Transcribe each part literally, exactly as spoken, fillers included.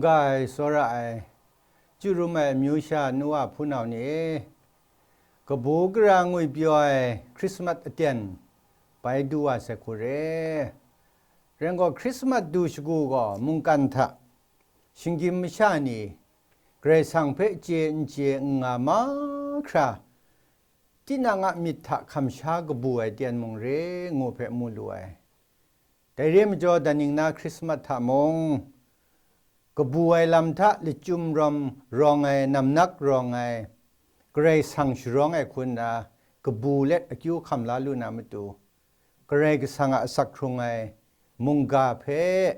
Ga ai, tsawra ai, chyu rum ai amyu sha nu wa hpunau ni e, kabu gara ngwi pyaw ai Hkrismat aten bai du wa sai hku re. Ren gaw, Hkrismat du shagu gaw mungkan hta shinggyim masha ni Karai Kasang hpe chye n chye n nga mahkra, tinang a myit hta hkam sha kabu ai ten mung re ngu hpe mu lu ai. Dai re majaw, daning na Hkrismat hta mung, kabu ai lam hta lachyum rawm rawng ai, namnak rawng ai, Karai Kasang sharawng ai hku nna, kabu let akyu hkam la lu na matu, Karai Kasang a asak hkrung ai mungga hpe,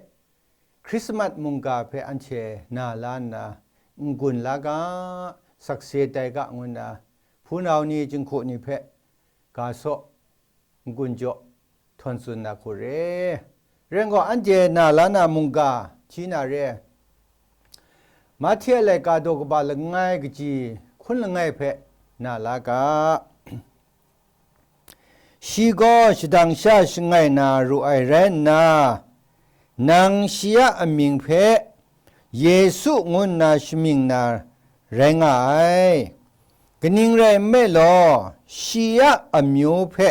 Hkrismat mungga hpe anhte na la nna, n-gun la ga, sakse tai ga, ngu nna, hpunau ni, jinghku ni hpe ga saw, n-gun jaw, htawn tsun na hku re. Ren gaw, anhte na la na mungga hti na re. Mahte a laika daw kaba langai kaji hkun langai hpe na la ga. Shi gaw shadang sha shangai na ru ai rai nna, nang shi a amying hpe Yesu ngu nna shamying na rai nga ai. Kaning rai nme law, shi a amyu hpe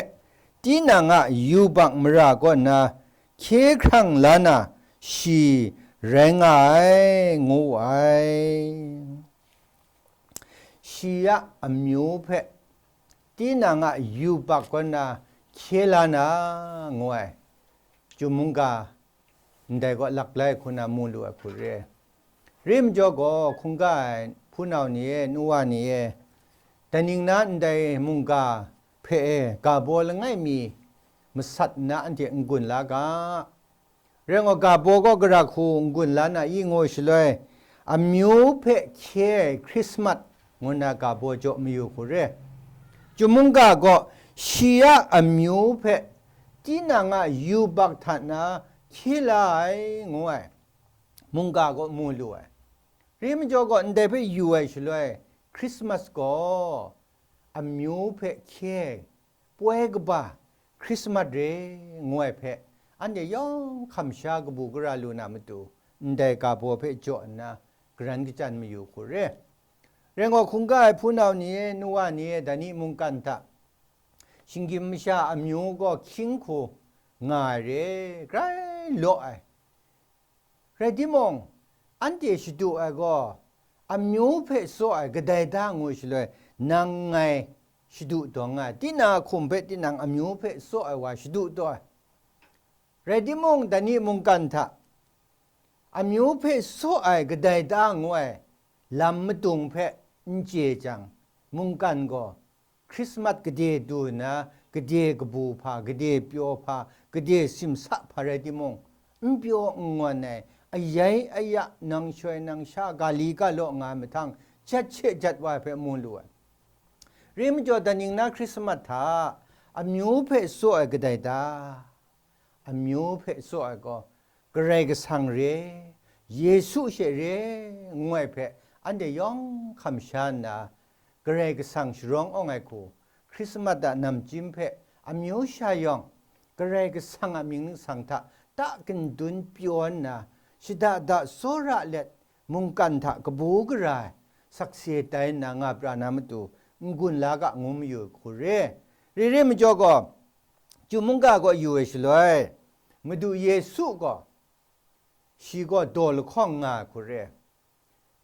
tinang a yubak mara kaw na hkye hkrang la na shi rai nga ai, ngu wu ai. Shi a amyu hpe tinang a yubak kaw na hkye la na, ngu ai. Chyum mungga ndai gaw laklai hku na mu lu ai hku re. Rim jaw gaw, hkungga ai hpunau ni e, nu wa ni e, daning na ndai mungga hpe e ga baw langai mi masat nna anhte n-gun la ga. Rai ngai, ga baw gaw gara hku n-gun la na i ngu shaloi, amyu hpe hkye ai Hkrismat ngu na ga baw jaw mayu hku re. Chyum mungga gaw shi a amyu hpe tinang a yubak hta na hkye la ai, ngu ai. Mungga gaw mu lu ai. Rim jaw gaw, ndai hpe yu ai shaloi, Hkrismat gaw amyu hpe hkye ai, poi kaba Hkrismat re, ngu ai hpe, anhte yawng hkam sha kabu gara lu na matu, ndai ga baw hpe jaw nna, garan kachyan mayu hku re. Rai ngai, hkungga ai hpunau ni e, nu wa ni e, dai ni mungkan hta shinggyim masha amyu gaw hkying hku nga ai re, grai law ai. Rai timung, anhte shadu ai gaw, amyu hpe tsaw ai kadai da ngu shaloi, nang ngai shadu taw nga ai, tinang a hkum hpe tinang amyu hpe tsaw ai wa shadu taw ai. Rai timung, dai ni mungkan hta amyu hpe tsaw ai kadai da ngu ai lam madung hpe n chye jang, mungkan gaw Hkrismat gade du nna, gade kabu hpa, gade pyaw hpa, gade simsa hpa rai timung, n pyaw n ngawn ai, ayai aya, nang shoi nang sha, ga li ga law nga ai mahtang, jat she jat wa ai hpe mu lu ai. Rim jaw, daning na Hkrismat hta amyu hpe tsaw ai kadai da? Amyu hpe tsaw ai gaw, Karai Kasang re, Yesu she re, ngu ai hpe, anhte yawng hkam sha nna, Karai Kasang sharawng awng ai hku, Hkrismat a namchyim hpe amyu sha yawng, Karai Kasang a mying ningsang hta ta kandun pyaw nna, shada da tsawra let, mungkan hta kabu gara ai sakse tai nna nga pra na matu, n-gun la ga ngu mayu ai hku re. Rai re majaw gaw, Chyum mungga gaw yu ai shaloi, Madu Yesu gaw, shi gaw daw lahkawng nga ai hku re.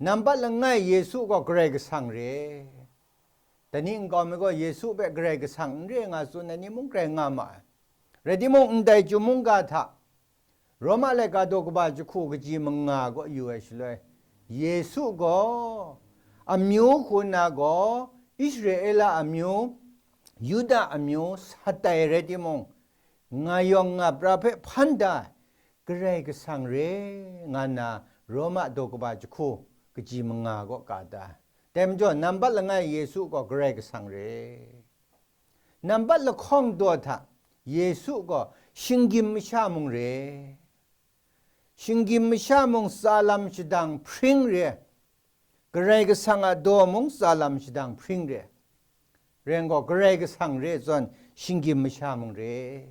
Nambat langai Yesu gaw Karai Kasang re. Dai ni nkau mi gaw Yesu hpe Karai Kasang n re nga tsun ai ni mung grai nga ma ai. Rai timung, ndai Chyum mungga hta Roma laika daw kaba jahku kaji manga gaw yu ai shaloi, Yesu gaw amyu hku nna gaw, Israela amyu, Yuda amyu sat ai rai timung, nga yawng nga pra hpe hpan da ai, Karai Kasang re, nga nna Roma daw kaba jahku kaji manga gaw ka da ai. Dai majaw, nambat langai Yesu gaw Karai Kasang re. Nambat lahkawng daw hta Yesu gaw shinggyim masha mung re. Shinggyim masha mung tsa lam shadang hpring re. Karai Kasang a daw mung tsa lam shadang hpring re. Rai gaw, Karai Kasang re zawn shinggyim masha mung re.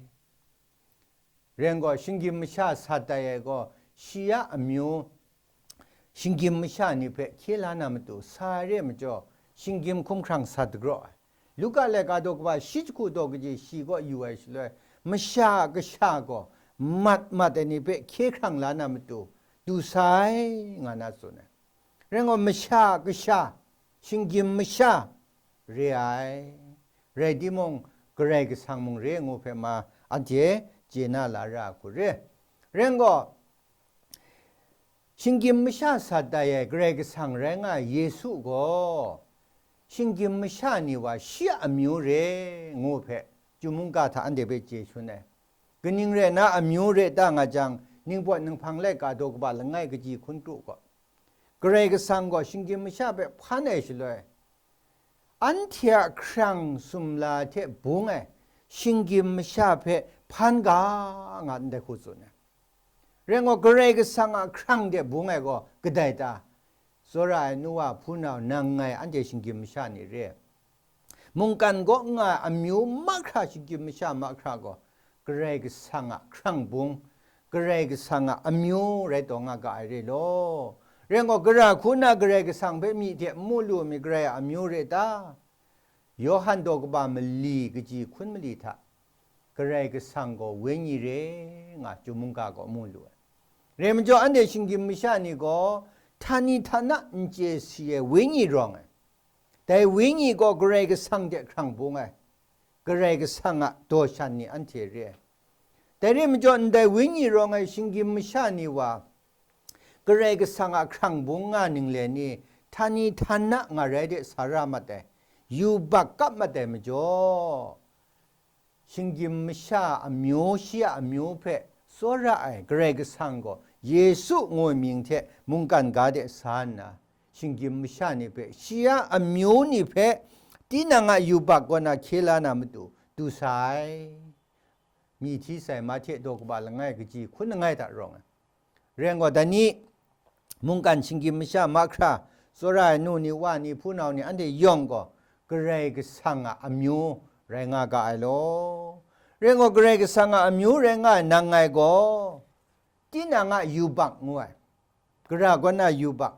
Rai gaw, shinggyim masha sat ai gaw, shi a amyu, shinggyim masha ni hpe hkye la na matu sa ai re ai majaw, shinggyim hkumhkrang sa dagraw ai. Luka laika daw kaba shi jahku daw kaji shi kaw yu ai shaloi, masha a kasha gaw mat mat ai ni hpe hkye hkrang la na matu du sa ai, nga na tsun ai. Rai ngai, masha a kasha, shinggyim masha re ai, rai timung, Karai Kasang mung re ngu hpe ma anhte chye na la ra ai hku re. Rai ngai, shinggyim masha sat tai ai Karai Kasang rai nga ai Yesu gaw, shinggyim masha ni wa shi a amyu re ngu hpe, Chyum mungga hta anhte hpe chye shangun ai. Kaning rai nna amyu re ta nga jang, Ningpawt Ninghpang laika daw kaba langai kaji hkun kru gaw, Karai Kasang gaw shinggyim masha hpe hpan ai shaloi, anhte a hkrang sumla hte bung ai shinggyim masha hpe hpan ga nga ndai hku tsun ai. Rai ngai, Karai Kasang a hkrang de bung ai gaw kadai ta? Tsawra ai nu wa hpunau nang ngai anhte shinggyim masha ni re. Mungkan kaw nga ai amyu mahkra, shinggyim masha mahkra gaw Karai Kasang a hkrang bung, Karai Kasang a amyu rai taw nga ga ai re law. Rai ngai, gara hku na Karai Kasang hpe myi hte n mu lu ai mi Karai a amyu re ta? Yawhan daw kaba mali kaji hkun mali hta, Karai Kasang gaw wenyi re nga Chyum mungga gaw mu lu ai. Rai majaw, anhte shinggyim masha ni gaw htani htana n chye si ai wenyi rawng ai. Dai wenyi gaw Karai Kasang hte hkrang bung ai, Karai Kasang a daw shan ni anhte re ai. Dai re majaw, ndai wenyi rawng ai shinggyim masha ni wa, Karai Kasang a hkrang bung nga ninglen ni, htani htana ngarai de sa ra mat ai, yubak kap mat ai majaw, shinggyim masha a amyu, shi a amyu hpe tsawra ai Karai Kasang gaw Yesu ngu ai mying hte mungkan ga de sa nna, shinggyim masha ni hpe, shi a amyu ni hpe, tinang a yubak kaw na hkye la na matu du sa ai. Myi hti sai Mahte daw kaba langai kaji hkun langai hta rawng ai. Rai ngai, dai ni mungkan shinggyim masha mahkra, tsawra ai nu ni, wa ni, hpunau ni, anhte yawng gaw Karai Kasang a amyu rai nga ga ai law. Rai ngai, Karai Kasang a amyu rai nga ai nang ngai gaw, tinang a yubak ngu ai, gara gaw na yubak,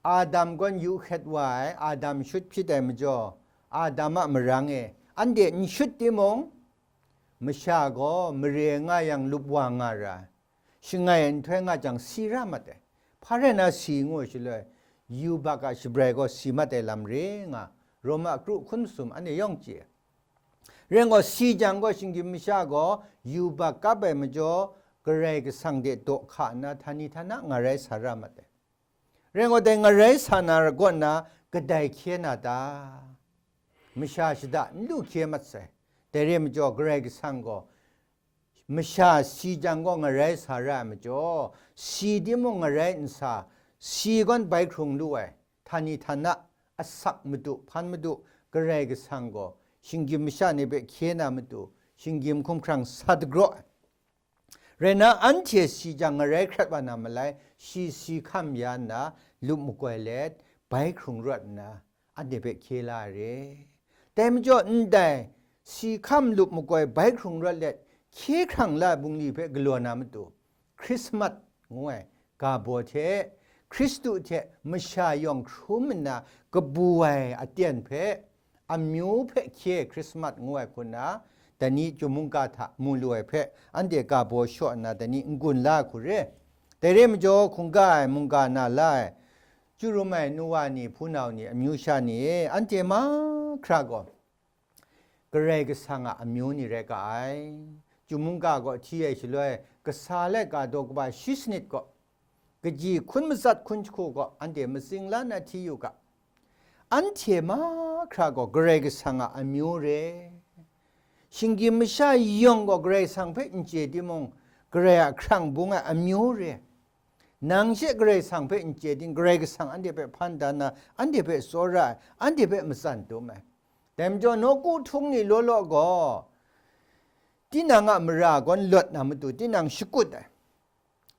Adam gaw yu hkret wa ai, Adam shut hpyit ai majaw, Adam a marang e anhte n shut timung, masha gaw mare nga yang lup wa nga ra ai, shangai nhtoi nga jang si ra mat ai. Hpa rai na si ngu ai shaloi, yubak a shabrai gaw si mat ai lam re nga, Roma kru hkun masum anhte yawng chye ai. Rai ngai, si jang gaw shinggyim masha gaw yubak kap ai majaw, Karai Kasang de daw hka nna htani htana ngarai sa ra mat ai. Rai ngai, dai ngarai sa na kaw na kadai hkye na ta? Masha shada n lu hkye mat sai. Dai re majaw, Karai Kasang gaw masha si jang gaw ngarai sa ra ai majaw, si timung ngarai n sa, si gaw bai hkrung lu ai, htani htana asak madu, hpan madu, Karai Kasang gaw shinggyim masha ni hpe hkye na matu, shinggyim hkumhkrang sa dagraw ai. Rai nna, anhte si jang ngarai hkrat wa na malai, shi si hkam ya nna, lup makoi let, bai hkrung rawt nna, anhte hpe hkye la ai re. Dai majaw, ndai si hkam lup makoi bai hkrung rawt let hkye hkrang la ai bungli hpe galaw na matu, Hkrismat ngu ai ga baw hte, Hkristu hte masha yawng hkrum nna kabu ai aten hpe, amyu hpe hkye Hkrismat ngu ai hku nna, dai ni Chyum mungga hta mu lu ai hpe, anhte ga baw shaw nna, dai ni n-gun la ai hku re. Dai re majaw, hkungga ai mungga na la ai, chyu rum ai nu wa ni, hpunau ni, amyu sha ni e, anhte mahkra gaw Karai Kasang a amyu ni rai ga ai. Chyum mungga gaw hti ai shaloi, kasa laika daw kaba shi sanit gaw, kaji hkun matsat hkun jahku gaw anhte matsing la na hti yu ga. Anhte mahkra gaw Karai Kasang a amyu re. Shinggyim masha yawng gaw Karai Kasang hpe n chye timung, Karai a hkrang bung ai amyu re. Nang she Karai Kasang hpe n chye ting, Karai Kasang anhte hpe hpan dan na, anhte hpe tsawra ai, anhte hpe matsan dum ai. Dai majaw, nawku htung ni law law gaw, tinang a mara gaw n lawt na matu, tinang shakut ai.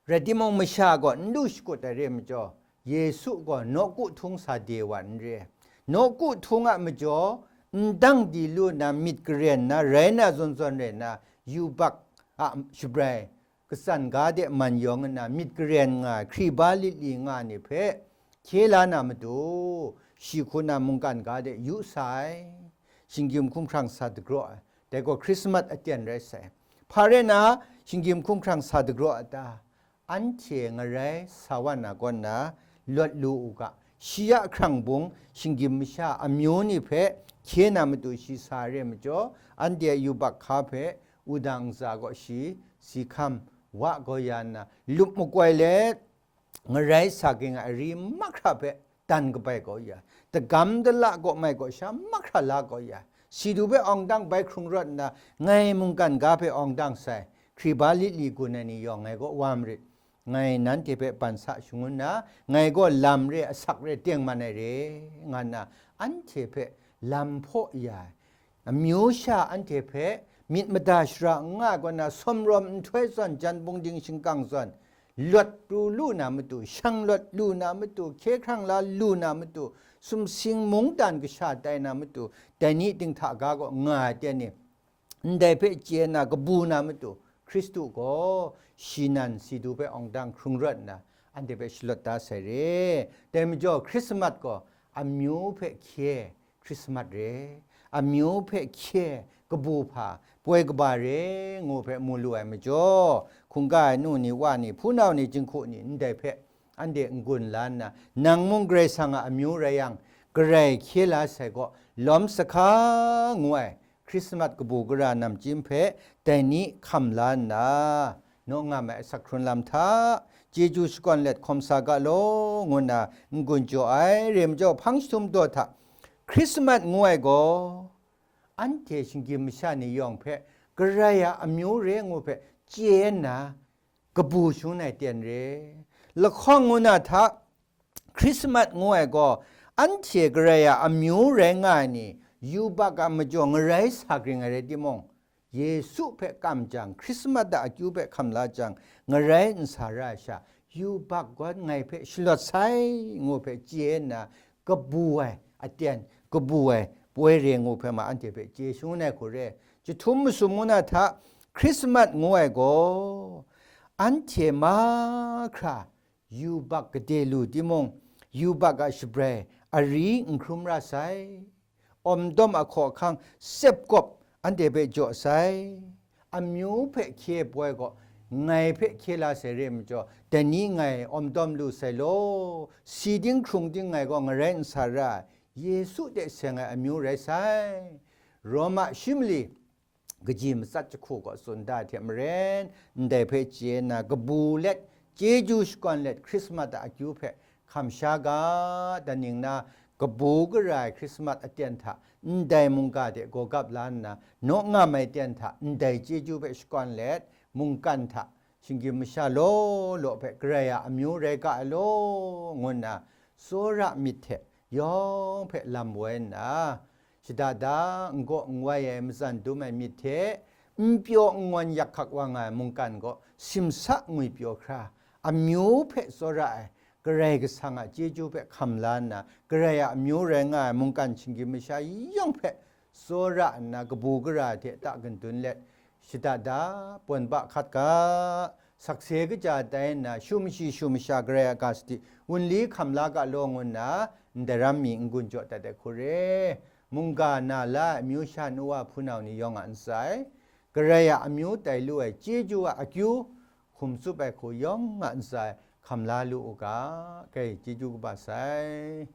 Rai timung, masha gaw n lu shakut ai re majaw, Yesu gaw nawku htung sa de wa n re ai. Nawku htung a majaw, n dang di lu nna, myit karen nna, rai na zawn zawn rai nna, yubak a shabrai, katsan ga de man yawng nna myit garen nga ai hkriba lit li nga ai ni hpe hkye la na matu, shi hku na mungkan ga de yu sa ai, shinggyim hkumhkrang sa dagraw ai, dai gaw Hkrismat aten rai sai. Hpa rai na, shinggyim hkumhkrang sa dagraw a ta? Anhte ngarai sa wa na kaw nna lawt lu u ga, shi a hkrang bung shinggyim masha amyu ni hpe hkye na matu shi sa re majaw, anhte a yubak hka hpe wudang ntsa gaw shi si hkam wa kau ya nna, lup makoi let ngarai sa ging ai ari mahkra hpe dan kabai kau ya, dagam dala gaw mai gaw sha mahkra la kau ya, si du hpe awng dang bai hkrung rawt nna, ngai mungkan ga hpe awng dang sai, hkriba lit li gun ai ni yawng ngai kaw wa marit, ngai nanhte hpe ban sa shangun na, ngai gaw lam re, asak re, tengman ai re, nga nna anhte hpe lam hpaw ya ai, amyu sha anhte hpe myit mada shara n nga ai kaw na, sawmrawm nhtoi zawn, jan bungding shingkang zawn, lawt pru lu na matu, shang lawt lu na matu, hkye hkrang la lu na matu, sumsing mungdan kasha tai na matu, dai ni dinghta ga gaw nga ai ten ni, ndai hpe chye nna kabu na matu, Hkristu gaw shi nan si du hpe awng dang hkrung rawt nna, anhte hpe shalawt da sai re. Dai majaw, Hkrismat gaw amyu hpe hkye Hkrismat re, amyu hpe hkye kabu hpa, poi kaba re, ngu hpe mu lu ai majaw, hkungga ai nu ni, wa ni, hpunau ni, jinghku ni, ndai hpe anhte n-gun la nna, nang mung Karai Kasang a amyu rai yang, Karai hkye la sai gaw, lawm sa hka, ngu ai Hkrismat kabu gara namchyim hpe dai ni hkam la nna, naw ngam ai asak hkrun lam hta chyeju shakawn let hkawm sa ga law, ngu nna n-gun jaw ai. Re majaw, hpang jahtum daw hta Hkrismat ngu ai gaw, anhte shinggyim masha ni yawng hpe Karai a amyu re ngu hpe chye nna, kabu shangun ai ten re. Lahkawng ngu na hta, Hkrismat ngu ai gaw, anhte Karai a amyu rai nga ai ni, yubak a majaw ngarai sa gring ai rai timung, Yesu hpe kam jang, Hkrismat a akyu hpe hkam la jang, ngarai n sa ra ai sha, yubak gaw ngai hpe shalawt sai, ngu hpe chye nna, kabu ai aten, kabu ai poi re ngu hpe ma anhte hpe chye shangun ai hku re. Jahtum masum ngu na hta, Hkrismat ngu ai gaw, anhte mahkra yubak gade lu timung, yubak a shabrai ari n hkrum ra sai. Awmdawm a hkawhkang sepkawp anhte hpe jaw sai. Amyu hpe hkye ai poi gaw, ngai hpe hkye la sai re majaw, dai ni ngai awmdawm lu sai law, si ding hkrung ding ngai gaw ngarai n sa ra ai, Yesu hte seng ai amyu rai sai. Roma shi mali kaji matsat jahku gaw tsun da ai hte maren, ndai hpe chye nna, kabu let, chyeju shakawn let, Hkrismat a akyu hpe hkam sha ga, dan ning na, kabu gara ai Hkrismat aten hta ndai mungga de gawgap la nna, naw ngam ai ten hta ndai chyeju hpe shakawn let, mungkan hta shinggyim masha law law hpe Karai a amyu rai ga ai law, ngu nna tsawra myit hte yawng hpe lam woi nna, shada da n gaw n wai ai matsan dum ai myit hte, n pyaw n ngawn yak hkak wa nga ai mungkan gaw simsa ngwipyaw hkra, amyu hpe tsawra ai Karai Kasang a chyeju hpe hkam la nna, Karai a amyu rai nga ai mungkan shinggyim masha yawng hpe tsawra nna, kabu gara hte ta gandun let, shada da, pawn ba hkat ga, sakse kaja tai nna, shu mashi shu masha Karai a ga sadi wunli hkam la ga law, ngu nna ndai ram mi n-gun jaw dat ai hku re. Mungga na la ai amyu sha nu wa hpunau ni yawng a ntsa e, Karai a amyu tai lu ai chyeju a akyu hkum tsup ai hku yawng a ntsa e hkam la lu u ga, kai chyeju kaba sai.